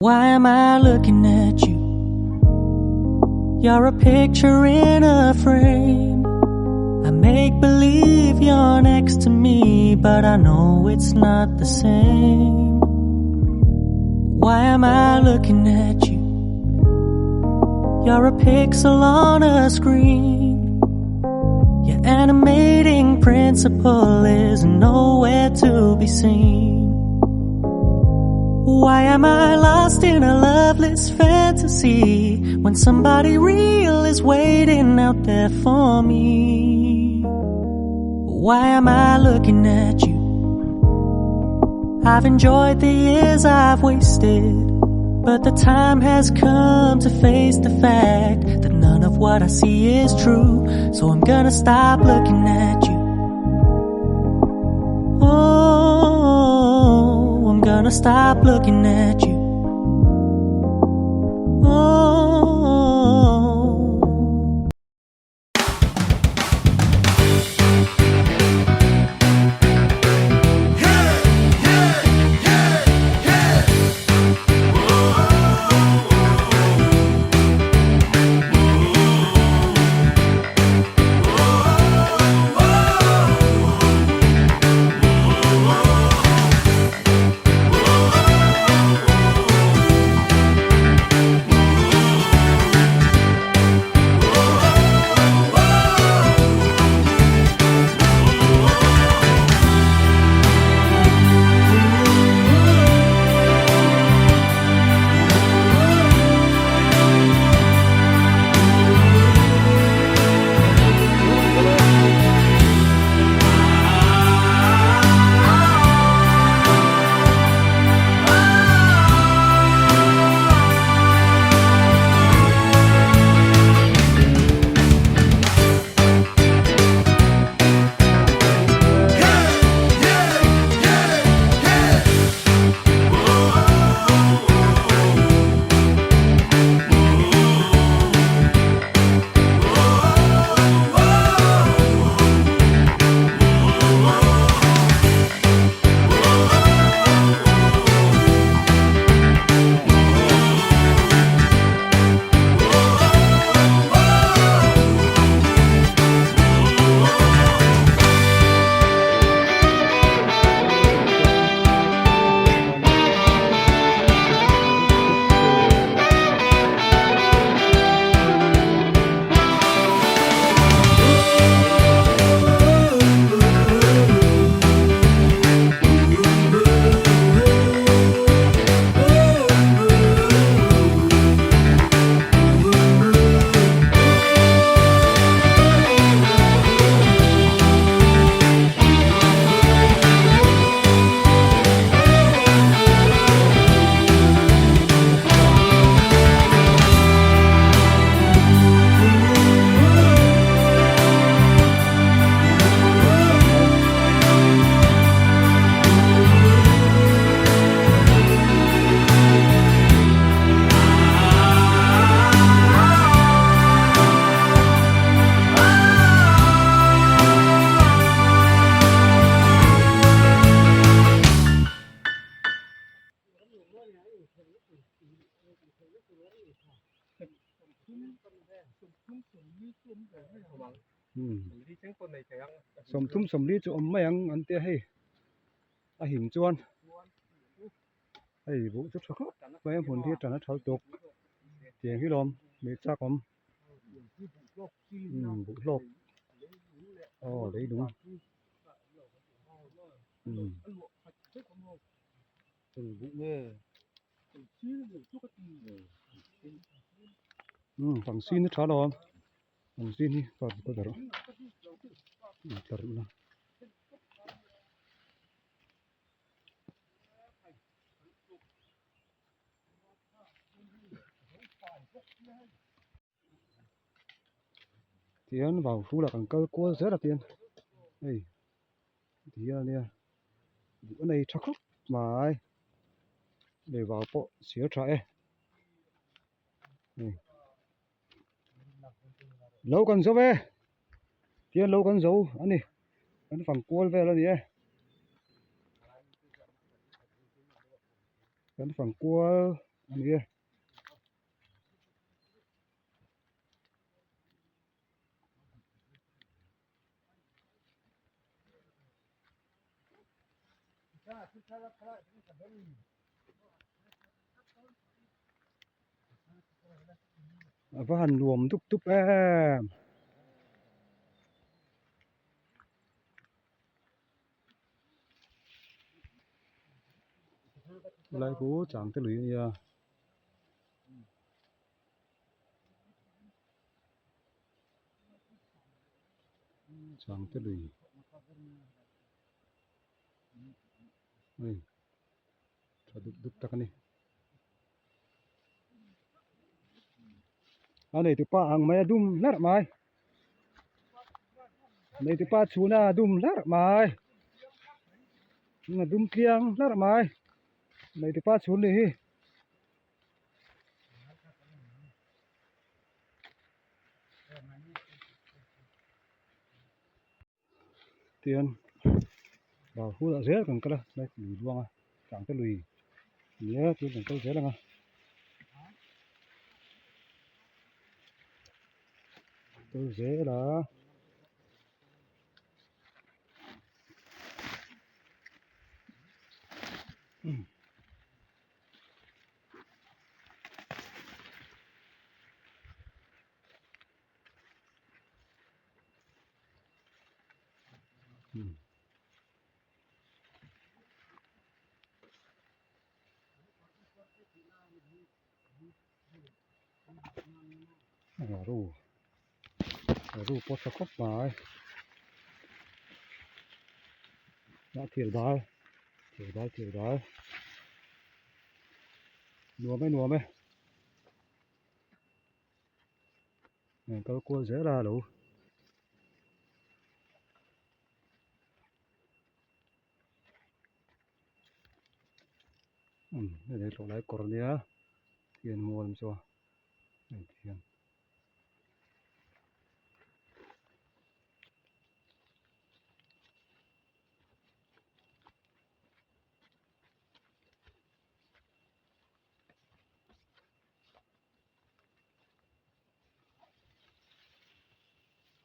Why am I looking at you? You're a picture in a frame. I make believe you're next to me, but I know it's not the same. Why am I looking at you? You're a pixel on a screen. Your animating principle is nowhere to be seen. Why am I lost in a loveless fantasy when somebody real is waiting out there for me? Why am I looking at you? I've enjoyed the years I've wasted, but the time has come to face the fact that none of what I see is true. So I'm gonna stop looking at you. Oh, I'm gonna stop looking at you. Oh. Sawmthum sawmli chu awm mai ang an tia hei a him chuan hei buh chu tha khawp mai a hmun hi a tan a thal tawk tiang hi lawm leh chak awm umm buh hlawk aw leilung umm. Umm fangsin hi tha lo a fangsin hi pa ka darh darh ila. Tihian vau hrulah kan kal kual zel a tihian hei tihian ania duh a nei tha khawp mai lei vau pawh sial tha e hei lo kan zo e tihian lo kan zo a ni kan fang kual vel a ni e kan fang kual. a ni e. A va han nuam dup dup em. Lai khu chang te lui a nia. Chang te lui. Hei tha dup dup tak a ni. A neitu pa ang mai a dum hlarh mai. Neitu pa chhuna a dum hlarh mai. A dum tliang hlarh mai. Neitu pa chhun ni hi. Tihian ral hunah zel kan kal a lai lui luang a tlangte lui nia tihian kan kal zel ang a. Kal zel a. Ru ru pawh tha khawp mai a thir dal thir dal thir dal nuam e nuam e. Heng kal kual zel a lo umm hei tlawh lai kawr ania hian mual chu a hei ti hian.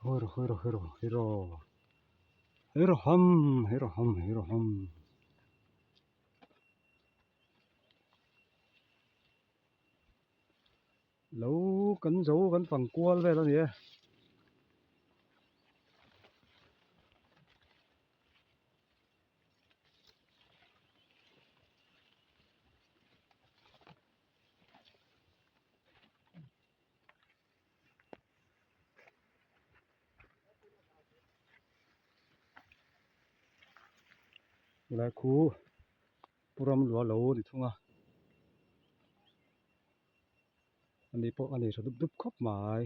Hero hero hero hero hero ham hero ham hero ham lo kan zo kan fang kual vel a ni e. Helai khu pu ram lua lo a ni thung a ani pawh a nei tha dup dup khawp mai.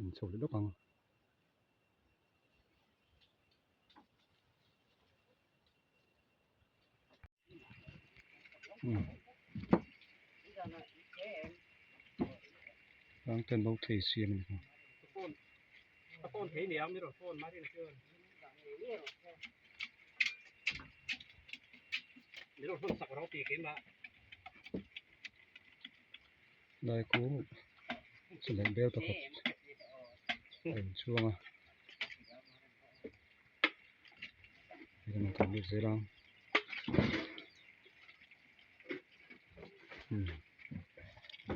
En chho leh lawk ang. Tang ten bo thei siam a ni Lai khu chuleh bel pakhat a inchhuang a. Kan lut zel ang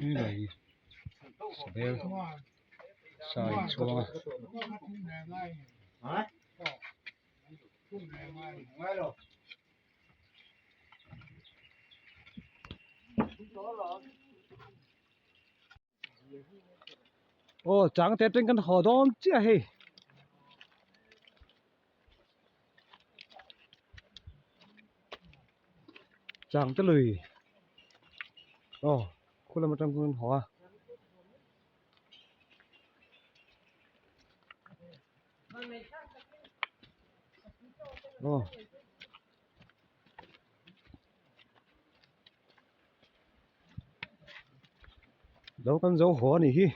helai hi sabel sa inchhuang a. Aw chang te atang kan haw dawn chiah hei. Chang te lui aw khu lam atang khan haw a. Aw. Lo kan zo haw a nih hi.